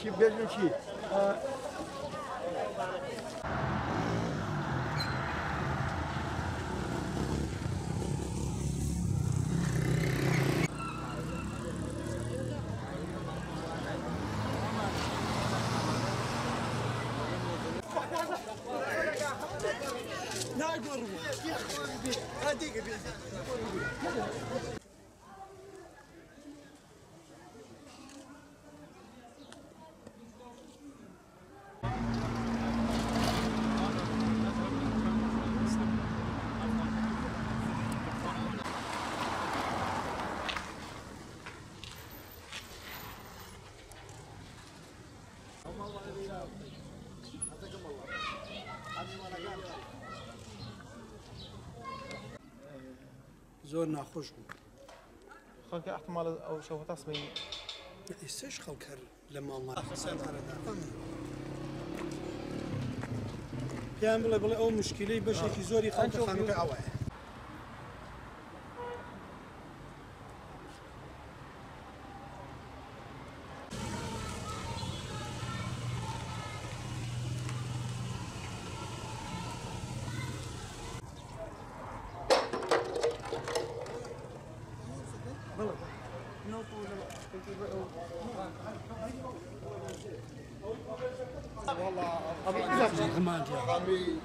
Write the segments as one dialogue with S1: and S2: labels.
S1: شي بيجن شي.
S2: زۆر ناخۆش بوو.
S3: خەڵکی احتمال ئەو شەوە تاسبین.
S2: ئێستاش خەڵک هەر لە ماڵ پێیان بڵێ بڵێ ئەو مشکلەی بەشێکی زۆری خەڵکە خانووکە ئەوەیە.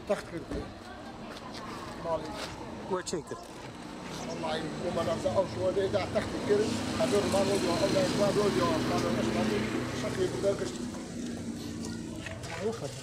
S1: تخت كرتي مالي
S3: وچی کرد؟
S1: والله وما نفس او شو ده تخت كرت هذول ما روديو او لا ما روديو قالوا مش مالي شكلي بدك.
S3: وخت.